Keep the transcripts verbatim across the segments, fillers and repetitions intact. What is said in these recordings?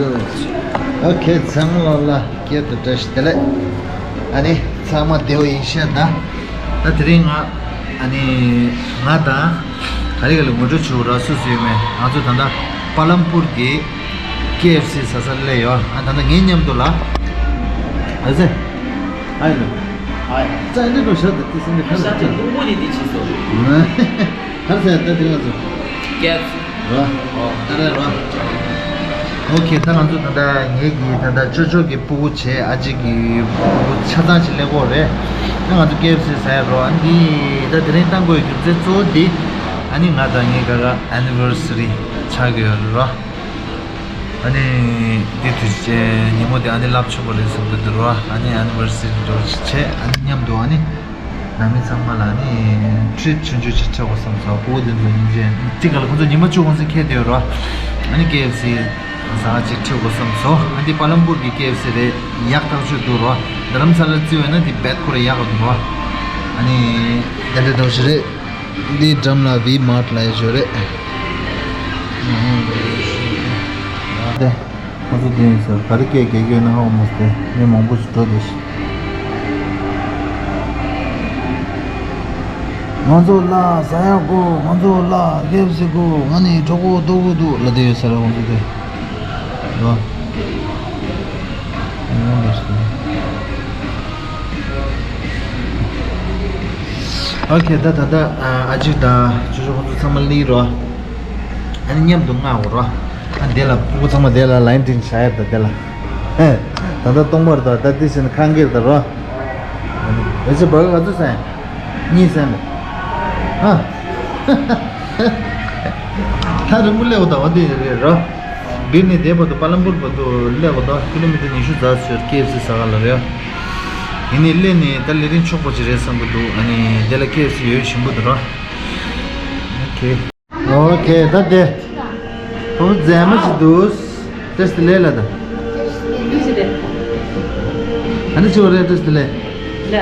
ཨོ་ཁེ། ཚང་མ་ལ་སྐད་དུ་བཀྲ་ཤིས་བདེ་ལེགས། ཨ་ནི་ཚང་མ་བདེ་པོ་ཡིན་ཤག་ད། ད་དེ་རིང་ང་ཨ་ནི་ང་དང་ག་རེ་ག་ལ་ངོ་སྤྲོད་བྱེད་དགོས་ར། སུ་སུ་ཡོད་མེད། ང་ཚོ་ད་ལྟ་པ་ལམ་པུར་གྱི་ཀེ་ཨེཕ་སི་ཟ་ས་སླེབས་ཡོད། ཨ་ད་ལྟ་ངའི་མཉམ་དུ་ལ་ཨ་ཟེ། ཨ་ཡིན་ནོ། ཨ་ཡིན། ཙང་འདི་འགྲོ་ཤག་ད་དེ་སེམས་ནི་ཁ་ཤག་ལ་ཅི་ལུག་མོ་ནི་དེ་ཕྱིན་སོང་། ག་རེ་ཟེར་ད་དེ་ང་ཚོ་ཀེ་ཨེཕ་སི། རོ། ཨོ། ཨ་རེ་རོ། ཨོ་ཁེ། ད་ང་ཚོ་ད་ལྟ་ངེད་ཀྱི་ད་ལྟ་ཅོ་ཅོ་གི་སྤུ་གུ་བྱས། ཨ་ཅེ་གི་སྤུ་གུ་ཆ་ཚང་ཞིག་སླེབས་ཀྱི་ཡོད་རེད། ད་ང་ཚོ་ཀེ་ཨེཕ་སི་ཟ་ཡ་རོ། ཨ་འདི་ད་དེ་རིང་བཏང་དགོས་རྒྱུ་མཚན་གཙོ་བོ་འདི་ཨ་ནི་ང་དང་ངའི་ཀ་ཀ་ཨེ་ནི་ཝར་སི་རི་ཆགས་ཀྱི་ཡོད་རེད་རོ། ཨ་ནི་འདི་དུས་ཆེན་ཉིན་མོ་དེ་ཨ་ནི་ལབ་ཆོག་པ་རེད་བསམ་གྱི་འདུག་རོ། ཨ་ནི་ཨེ་ནི་ཝར་སི་རི་འདྲ་བོ་ཞིག་བྱས། ཨ་ནི་མཉམ་དུ་ཨ་ནི། ནང་མི་ཚང་མ་ལ་ནི་ཁྲིཊ་ཆུང་ཆུང་ཅིག་སྤྲད་དགོས་བསམ་སོང་། སྤུ་གུ་དེ་ཚོ་ཡིན་ཙང་དེ་ག་ལ་ཁོ་ཚོ་ཉི་མ་བཅུ་ཁོང་ཚོ་ཁེལ་བསྡད་ཡོད་རོ། ཨ་ནི་ཀེ་ཨེཕ་སི་ཟ་ཅིག་ཁྲིད་དགོས་བསམ་སོང་། ཨ་འདི་པ་ལམ་པུར་གྱི་ཀེ་ཨེཕ་སི་རེད། ཡག་ཐག་ཆོད་འདུག་རོ། རྡ་རམ་ས་ལ་བརྩི་བས་ན་འདི་རྦད་ཁོ་རང་ཡག་ག་འདུག་རོ། ཨ་ནི་དེ་འདྲ་འདྲ་བོ་ཞིག་རེད། འདི་འགྲམ་ལ་ཝི་མཱརཊ་ལབ་ཡ་ཅིག་ཡོད་རེད། དེ། ཁོ་ཚོ་དེ་ཡིན་ཟེར། ག་རེ་སྐད་རྒྱག་གི་ཡོད་ན་ཧ་གོ་མ་སོང་། མི་མང་པོ་ཞིག་འགྲོ་བསྡད་ཤག་ང་ཚོ་ལ་ཟ་ཡ་དགོས། ང་ཚོ་ལ་ཀེ་ཨེཕ་སི་དགོས། ང་ནི་གྲོད་ཁོག་ལྟོགས་ཀྱི་འདུག་ལབ་བསྡད་ཡོད་ས་རེད། ཁོ་ཚོ་དེ་ལ། ཨོ་ཁེ། ད་ད་ལྟ་ཨ་ཅེ་དང་ཅོ་ཅོ་ཁོ་ཚོ་ཚང་མ་སླེབས་རོ། ཨ་ནི་མཉམ་དུ་མངགས་དགོས་རོ། ཨ་འདི་ལ་སྤུ་གུ་ཚང་མ་དེ་ལ་ལའིན་བྲིས་བཞག་ཡ་ད། དེ་ལ་ད་ལྟ་སྟོང་པར་ད། ད་དེ་བཞིན་ཁང་གིར་ད་རོ། ཨ་ནི་འོ་ཙི་བར་ག་ཚོད་ཟ་ཡ། གཉིས་ཟ་ཡ་མེད། ཨ་ཐག་རིང་པོ་སླེབས་པ་ད། འོ་དེ་རེད་རོ། སྦིར་ནས་དེ་བར་དུ་པ་ལམ་པུར་བར་དུ་སླེབས་པ་ད་ཀི་ལོ་མི་ཊར་ཉི་ཤུ་རྩ་ཙམ་ཡོད་རེད། ཀེ་ཨེཕ་སི་ཟ་ག་ལ་རེད། ཡིན་ནའི་སླེབས་ནས་ད་ལས་རིམ་ཆོག་པོ་ཅིག་རེད་བསམ་གྱི་འདུག་ཨ་ནི་དེ་ལ་ཀེ་ཨེཕ་སི་ཡོད་ཞིམ་པོ་འདུག་རོ། ཨོ་ཁེ། ཨོ་ཁེ། ད་དེ་ཁོ་མོ་མཛེས་མ་ཅིག་འདུག་ཏེས་ཏེ་ལེ་ལ་ད། ཨ་ནི་ཅི་བ་རེད་ཏེས་ཏེ་ལེ། ལ།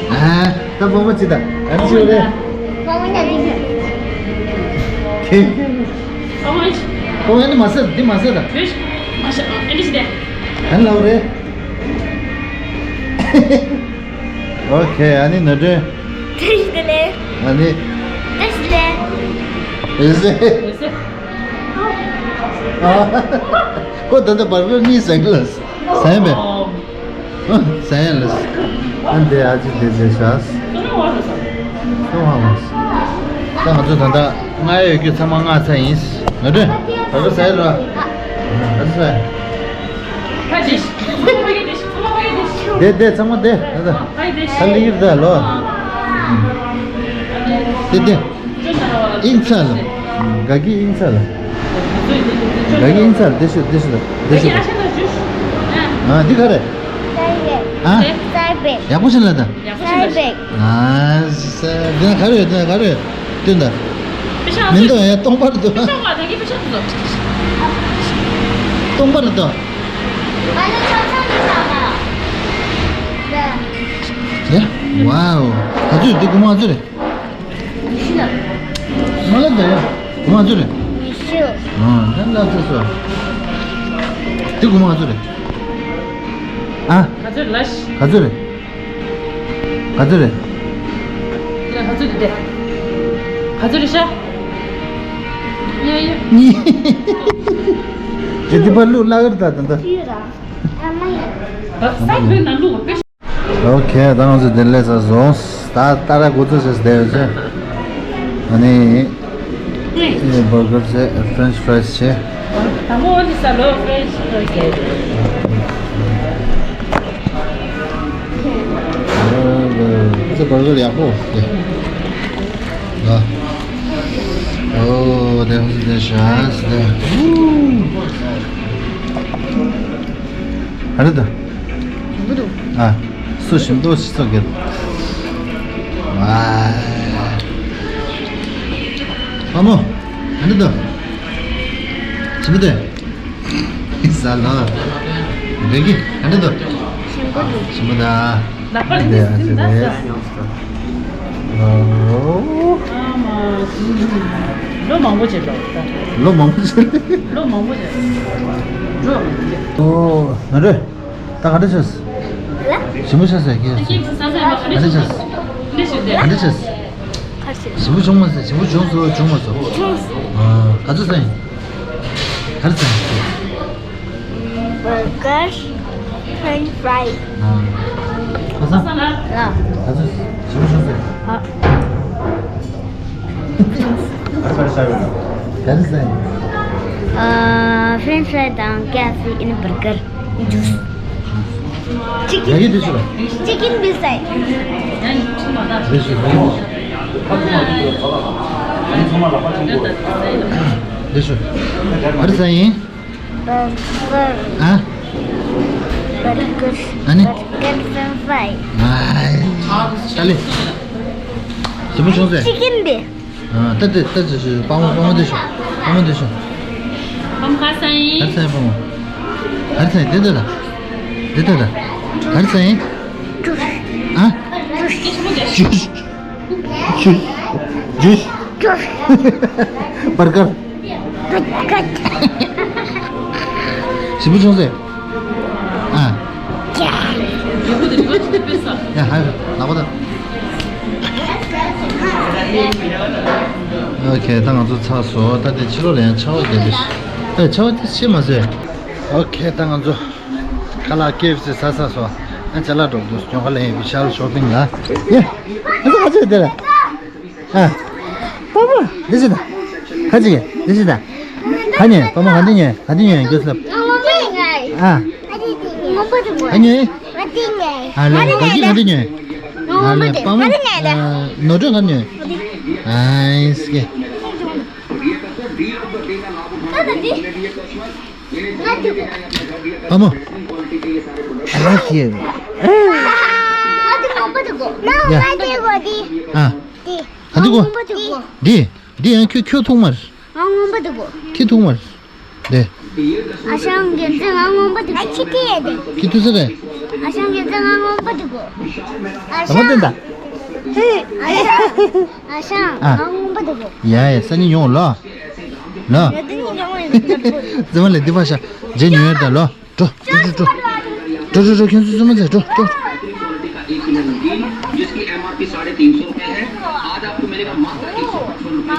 ཨ་ད་བོ་མ་ཅི་ད། ཨ་ནི་ཅི་བ་རེད། ཁེ། ཨོ་ཨ་ནི་མ་ཟེར། འདི་མ་ཟེར་ད། ཨ་ནི་ལ་བ་རེད། ཨོ་ཁེ། ཨ་ནི་ནོར་སྒྲོན། ཏེས་ཏེ་ལེ། ཨ་ནི། ཏེས་ཏེ་ལེ། ཨེ་ཟེ། ཨ། ཁོ་ད་ལྟ་བར་གར་གཉིས་ཟ་གི་ལ། ཟ་ཡ་མེད། ཟ་ཡ་ལ། ཨ་འདི་ཨ་ཅེ་དེ་དེ་ཤ། སོང་ཧ་མ་སོང་། ད་ང་ཚོ་ད་ལྟ་མངགས་ཡོད་རྒྱུ་ཚང་མ་མངགས་ཚར་ཡིན། ནོར་སྒྲོན། བར་གར་ཟ་ཡ་ར། བར་གར་ཟ་ཡ། ཁ་ཅིག་དེ་དེ་ཚང་མ་དེ། ད་ད་ལི་ཡིར་ད་ལོ། དེ་དེ་ཨིན་ཚ་ལ། ག་གི་ཨིན་ཚ་ལ། ག་གི་ཨིན་ཚ་ལ། དེ་ཤི་དེ་ཤི་ལ། དེ་ཤི་ལ། ཨ་འདི་ག་རེད། ཨ། ཡག་པོ་ཤི་ལ་ད། ཨ་ས་དེ་ག་རེད། དེ་ག་རེད། དེ་ད། མི་འདུག་ཡ་སྟོང་པར་འདུག་སྟོང་པར་འདུག་ཡ། ཝའོ། ག་ཚོད་འདི་སྒོར་མོ་ག་ཚོད་རེད། མ་ལབ་ད་ཡ། སྒོར་མོ་ག་ཚོད་རེད། ཨ་ད་ལབ་ཚར་སོང་། འདི་སྒོར་མོ་ག་ཚོད་རེད། ཨ། ག་ཚོད་ལབ། ག་ཚོད་རེད། ག་ཚོད་རེད། ཡ་ག་ཚོད་རེད་དེ། ག་ཚོད་རེད་ཤག་ཡ་ཡ། གཉིས། དེ་དེ་པར་བླུགས་སླ་གར་ད་ད་ད། ད་ས་བོད་ནང་བླུགས་པ། ཨོ་ཁེ། ད་ང་ཚོ་དེ་ལས་ས་བཟུང་། ད་ད་ར་འགོ་ཚུགས་ཟེར་བསྡད་ཡོད་ཚེ། ཨ་ནི། ཨེ་བར་གར་བྱས། ཕ་རེན་ཆི་ཕ་རའི་སི་བྱས། ད་མོ་འོ་ནི་ས་ལོ་ཕ་རེན་ཆི་ཕ་རའི་སི་བྱས། ཨ་ཙི་བར་གར་ཡག་པོ་རེད། ཨོ་དེ་ཧོ་དེ་ཤ་སི་དེ། ཨ་རེད་ད། ཞིམ་པོ་འདུག་ཨ། སུ་ཞིམ་ཏོག་ཞིག་ཚོགས་ཀྱི། ཨ། ཨ་མོ། ཨ་འདི་དོ། ཞིམ་པོ་འདུག་ཟ་ལོ། རེད་གི། ཨ་འདི་དོ། ཞིམ་པོ་འདུག་ཞིམ་པོ་ད། ལག་པ་ལ་འདི་ཟིན་ད་ཟ། ཨོ། ཨ་མ། ལོ་མང་པོ་བྱས་འགྲོ། ལོ་མང་པོ་བྱས། ལོ་མང་པོ་བྱས། འགྲོ་མང་པོ་བྱས། ཨོ། ང་རེ། ད་ག་འདྲ་བྱས། ལ། ཞིམ་པོ་བྱས་ཟེར་གྱི། ད་ཁྱེད་ཀྱི་ས་ས་ཡོད་པ་ག་འདྲ་བྱས། ག་འདྲ་བྱས། ག་འདྲ་བྱས། ཞིམ་པོ་བྱུང་མ་ཟེར། ཞིམ་པོ་བྱུང་སོང་། བྱུང་མ་སོང་། བྱུང་སོང་། ཨ། ག་ཚོད་ཟ་ཡིན། ག་རེ་ཟ་ཡིན། བར་གར། ཕྲེན་ཕྲའི། ཨ། ཁ་སང་། ལ། ག་ཚོད་ཞིམ་པོ་བྱུང་ཟེར། ཨ། ག་རེ་ཟ་ཡིན། ཨ། ཕྲེན་ཕྲའི་དང་ཀེ་ཨེཕ་སི་ཨིན་བར་གར། ཇུས། ཅི་ཀིན། ཡ་གི་དུས་ཚོད་ལ། ཅི་ཀིན་བི་སའི། དེ་ཞུ། དེ་ཞུ། ག་རེ་ཟ་ཡིན། བར་གར། ཨ། བར་གར། ཨ་ནི། བར་གར་ཕྲེན་ཕྲའི། ཨ། ད་ལེ། ཞིམ་པོ་བྱུང་ཟེར། ཅི་ཀིན་བི། ཨ། ད་དེ་ད་དེ་ཞུ། པ་མོ། པ་མོ་དེ་ཞུ། པ་མོ་དེ་ཞུ། པ་མོ་ག་རེ་ཟ་ཡིན། ག་རེ་ཟ་ཡིན་པ་མོ། ག་རེ་ཟ་ཡིན། དེ་དེ་ད། དེ་དེ་ད། ག་རེ་ཟ་ཡིན། ཨ། ཇུས། ཇུས། ཇུས། བར་གར། བར་གར། ཞིམ་པོ་བྱུང་ཟེར། ཨ། ཡ་ཧ། ལག་པ་ད། ཨོ་ཁེ། ད་ང་ཚོ་ཚར་སོང་། ད་དེ་ཕྱི་ལོགས་ལ་ཡང་ཆར་པ་བརྒྱབ་པས། ཨེ། ཆར་པ་དེ་ཆེ་མ་ཟེར། ཨོ་ཁེ། ད་ང་ཚོ་ཁ་ལག་ཀེ་ཨེཕ་སི་ཟ་ཚར་སོང་། ཨ། ཅ་ལག་འགྲོ་འདུག་ཇོན་ཁ་ལ་ཡིན། བི་ཤཱལ་ཤོ་པིང་ལ། ཡ། ང་ཚོ་ག་ཚོད་དེ་ལ། ཨ། པ་མ། འདི་ཞིག་ད། ཁ་ཅིག་འདི་ཞིག་ད། ག་ཉོས། པ་མ་ག་འདི་ཉོས། ག་འདི་ཉོས། རྒྱུ་སླབ། ཨ། ག་ཉོས། ཨ་ལེ། ག་གི་ག་འདི་ཉོས། ཨ་ལེ། པ་མ། ཨ། ནོར་འཁྲུལ་ག་ཉོས། ཨ་ཡིན་སྐད། པ་མ། ཨ་ལེ་ཤི། ཡ། ཨ། ག་འདི་གོ། འདི། འདི་ཡང་ཁྱོད་ཁྱོད་ཐུག་མ་རེད། ང་ངོམ་པ་འདུག་གོ། ཁྱི་ཐུག་མར། དེ། ཨ་ཞང་རྒན་ཚེ་ང་ངོམ་པ་འདུག་ཨ་ཁྱི་དེ་ཡ་དེ། ཁྱི་ཐུག་ས་རེད། ཨ་ཞང་རྒན་ཚེ་ང་ངོམ་པ་འདུག་གོ། ཨ་ད་མ་བསྟན་ད། ཧེ། ཨ་ཞང་། ཨ་ཞང་། ཨ། ང་ངོམ་པ་འདུག་གོ། ཡ་ཡ། སང་ཉིན་ཡོང་ལོ། ལོ། ཡ་དེ་ནི་ཡོང་བ་ཡིན་ན་འདུག་གོ། རྫི་མ་ལས་འདི་བ་ཤ། རྗེ་ཉོས་ཡོད་ད་ལོ། འགྲོ་འགྲོ་འགྲོ་འགྲོ། འགྲོ་འགྲོ་འགྲོ། ཁྱོད་ཚོ་ཚོད་མ་ཚད། འགྲོ་འགྲོ།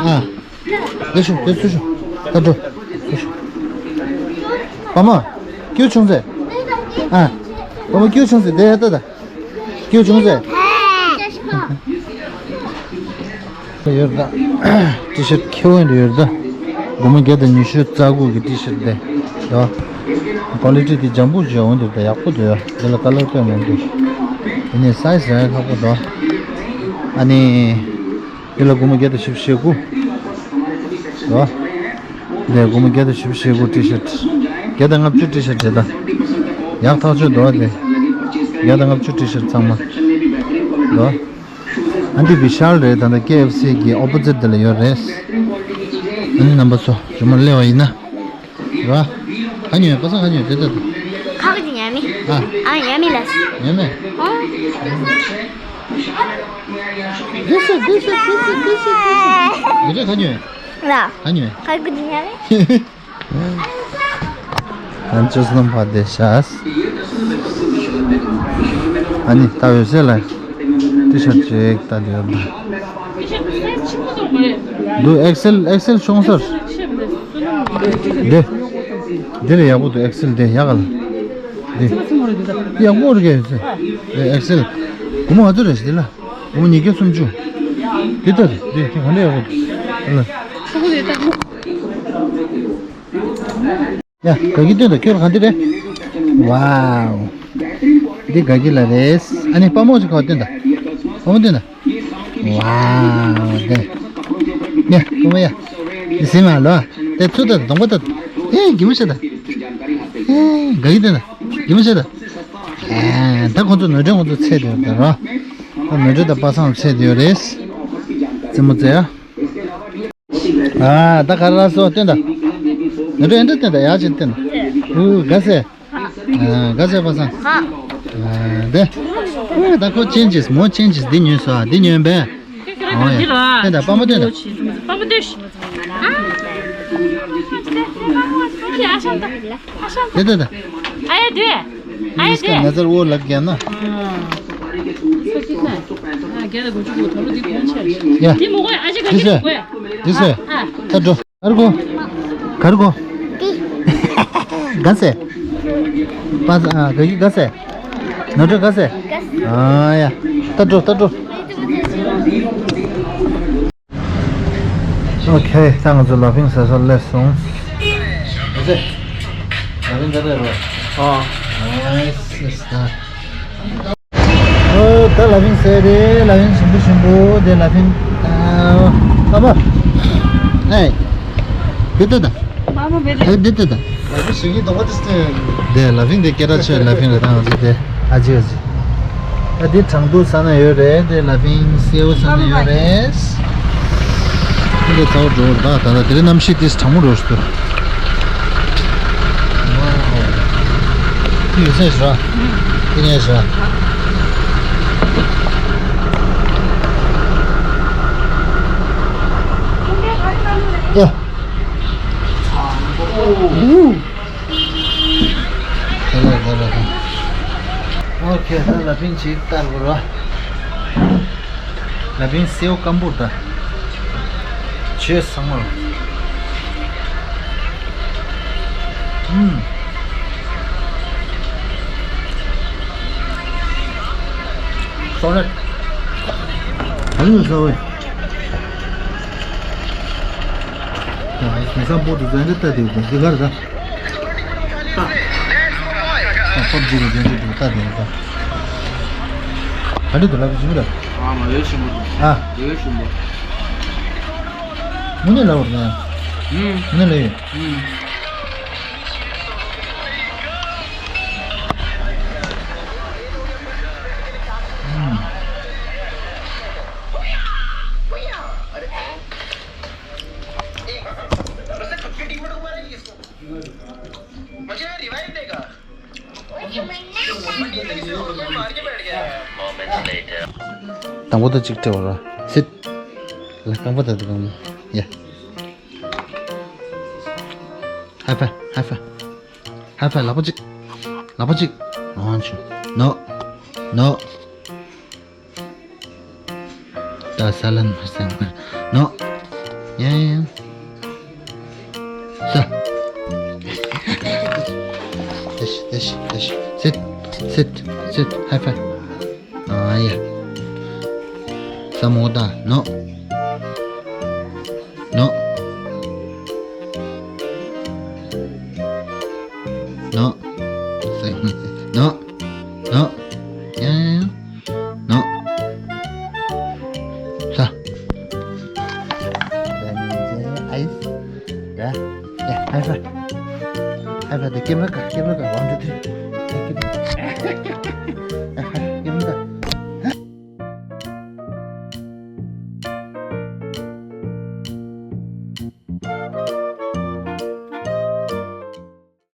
ཨ། ལེགས་ཤོག་ལེགས་སོ་ཤོག་ད་འགྲོ། པ་མ། སྐྱིད་བྱུང་ཟེར། ཨ། པ་མ་སྐྱིད་བྱུང་ཟེར། དེ་ཡ་ད་ད། སྐྱིད་བྱུང་ཟེར། ཡོད་ད། ཊི་ཤར་ཁྱེར་འོང་དུ་ཡོད་ད། སྒོར་མོ་བརྒྱ་དང་ཉི་ཤུ་རྩ་དགུ་གི་ཊི་ཤར་དེ། ཡོ། ཀོ་ལི་ཊི་དེ་འཇམ་པོ་བྱས་འོང་དུ་ད། ཡག་པོ་འདུག་ཡ། དེ་ལ་ཀ་ལར་དཔེ་མང་འདུག་དེ་ནས་སའི་ཛི་ཡང་ལྷག་པོ་འདུག་ཨ་ནི། འདི་ལ་སྒོར་མོ་བརྒྱ་དང་བཞི་བཅུ་ཞེ་དགུ། འདུག་བ། འདི་སྒོར་མོ་བརྒྱ་དང་བཞི་བཅུ་ཞེ་དགུ་ཊི་ཤར། བརྒྱ་དང་ལྔ་བཅུ་ཊི་ཤར་རེད་ད། ཡག་ཐག་ཆོད་འདུག་བ་དེ། བརྒྱ་དང་ལྔ་བཅུ་ཊི་ཤར་ཚང་མ། འདུག་བ། ཨ་འདི་བི་ཤཱལ་རེད། ད་ལྟ་ཀེ་ཨེཕ་སི་གི་ཨོ་པོ་ཛིཊ་དེ་ལ་ཡོད་རེད། ཨ་ནི་རྣམ་པ་ཚོ་རྗེས་མ་སླེབས་པ་ཡིན་ན། ར། ག་ཉོས། པ་སངས་ག་ཉོས། དེ་ལྟ་དུ། ཁག་ཅིག་ཉར་མི། ཨ། ཨ་ཉར་མི་ལ། ཉོས་མེད། ཨོ། དེ་སུ་དེ་སུ་དེ་སུ་དེ་སུ་དེ་སུ། ཡོད་རེད། ག་ཉོས། ལ། ག་ཉོས། ཁག་ཅིག་ཉར་མི། ཨ་ཅོ་སྣམ་ཕ་དེ་ཤ། ཨ་ནི་ད་འོད་ཟེར་ལ་ཊི་ཤར་ཅིག་ལྟ་དེ་ཡོད་ད། འདུག་ཨེག་སེལ་ཨེག་སེལ་ཤོང་སར། འདི། འདི་ལས་ཡག་པོ་འདུག་ཨེག་སེལ་དེ་ཡག་ག་ལ། འདི། ཡག་པོ་རེད་གས། ཨེག་སེལ། སྒོར་མོ་ག་ཚོད་རེད་འདི་ལ། སྒོར་མོ་ཉིས་བརྒྱ་སུམ་ཅུ། འདི་ལྟ་རེད། འདི་དེ་ག་འདྲ་ཡག་པོ་འདུག་ཨ་ལ། ཡ། ག་གི་སྟོན་ད། ཁྱོད་ག་འདི་རེད། ཝའོ། འདི་ག་གི་ལ་རེད། ཨ་ནི་པ་མོ་ཞིག་ག་སྟོན་ད། པ་མོ་སྟོན་ད། ཝའོ། དེ། ཡ། པ་མོ་ཡ། འདི་ཟིན་མ་ལོ། དེ་ཚུར་ད་གདོང་པ་ད། ཨེ་གི་མོ་ཤ་ད། ཨེ་ག་གི་སྟོན་ད། གི་མོ་ཤ་ད། ཨེ་ད་ཁོང་ཚོ་ནོར་འཁྲུལ་ཁོང་ཚོ་ཚད་དེ་ད་རོ། ད་ནོར་འཁྲུལ་ད་པ་སངས་ཚད་དེ་ཡོད་རེད། རྩེད་མོ་རྩེ་ཡ། ཨ། ད་ག་རེ་ལ་སོ་སྟོན་ད། ང་ཚོ་ཨེ་འདྲ་སྟོན་ད། ཡག་ཅིག་སྟོན་ད། ཨུ་དགའ་སེ། ཨ། དགའ་སེ་པ་སངས། ཨ། དེ། ཨུ་ད་ཁོ་ཅན་ཅིས་མོ་ཅན་ཅིས་འདི་ཉོས་སོ། ཨ། འདི་ཉོས་པས། ཨོ་ཡ། སྟོན་ད། པ་མོ་སྟོན་ད། པ་མོ་སྟོན། དེ་དེ་དེ། ཨ་ཡ་དེ། ཨ་ཡ་དེ། ང་ཚར་འོ་ལག་རྒྱ་ན། ཡ། དེ་མོ་གོ་ཨ་ཅེ་ག་ཅེ་གོ། དེ་སོ། གར་གོ། གར་གོ། ག་སེ། པ་ས་ཨ་ག་གི་ག་སེ། ནོ་ཏྲ་ག་སེ། ཨ་ཡ། ཏ་ཏྲོ་ཏ་ཏྲོ། ཨོ་ཁེ། ད་ང་ཚོ་ལ་ཕིང་ཟ་ས་སླེབས་སོང་། ཨ་ཙི། ལ་ཕིང་ད་རེད་རོ། ཨ། ཨ་ཙི་ཙི། ཨོ་ད་ལ་ཕིང་ཟེར་རེད། ལ་ཕིང་ཞིམ་པོ་ཞིམ་པོ་དེ་ལ་ཕིང་། ཨ་མ། ཨེ། བེ་ཏ་ད། མ་མ་བེ་ཏ། ཨེ་བེ་ཏ་ད། ལ་ཕིང་ཞིག་གི་དོག་པ་ཏི་སྟེ། དེ་ལ་ཕིང་དེ་སྐད་གྲགས་ཆེ་ལ་ཕིང་རེད། ད་ང་ཚོ་དེ་ཨ་ཅེ་ཨ་ཅེ། ཨ་དེ་གྲང་དུ་ས་ན་ཡོད་རེད། དེ་ལ་ཕིང་སེའུ་ས་ན་ཡོད་རེད། འདི་ཚ་བོ་འགྲོ་ར། ད་ད་དེ་རིང་གནམ་གཤིས་དེ་གྲང་མོ་འགྲོ་ཞིག་འདུག་དེ་ཡོད་ཚད་ཞུ་ར། དེ་ངས་ཞུ་ར། ཡ། ཨུ། ཨོ་ཁེ། ད་ལ་ཕིང་ཅིག་ལྟ་དགོས་ར། ལ་ཕིང་སེའུ་སྐམ་པོ་ད། ཆེ་ཚང་མ། ཨུམ། སོ་རེད། ཨ་ནི་སོ་རེད། ཡ། དེང་སང་པོ་ཏི་ཟ་འདྲ་ལྟ་དེ་དེ་ག་རེད་ད། ཨ། ཨ། ཕབ་ཇི་གི་དེ་འདྲ་དེ་ལྟ་དེ་ད། ག་འདྲ་དུ་ལབ་ཞུ་ར། ཨ་མ་ཡོད་ཞིམ་པོ་འདུག་ཨ། ཡོད་ཞིམ་པོ། དངོས་གནས་ལབ་ར། ཨུམ། དངོས་གནས་ལབ་ཡོད། ཨུམ། ཨུམ། དང་པོ་ད་གཅིག་སྤྲད་པ་ར། སིད། ལ་རྐང་པ་ད་དུ་གང་མོ། ཡ། ཧའི་ཕའི། ཧའི་ཕའི། ཧའི་ཕའི། ལག་པ་གཅིག་ལག་པ་གཅིག་ཨོ་ཆུ། ནོ། ནོ། ད་ས་ལན་མ་སེང་མ། ནོ། ཡ་ཡ་ཡ། ས། དེ་ཤི་དེ་ཤི་དེ་ཤི། སིད། སིད། སིད། ཧའི་ཕའི། ཨ་ཡ། ས་མོ་ད། ནོ། ནོ། ནོ། ནོ། ནོ། ཡ་ཡ་ཡ། ནོ། ས། ཨའི་སི། ཡ། ཡ། ཧའི་ཕའི། ཧའི་ཕའི། དེ་ཀེམ་ར་ཀ་ཀེམ་ར་ཀ་ཝན་ཊུ་ཐི་རི།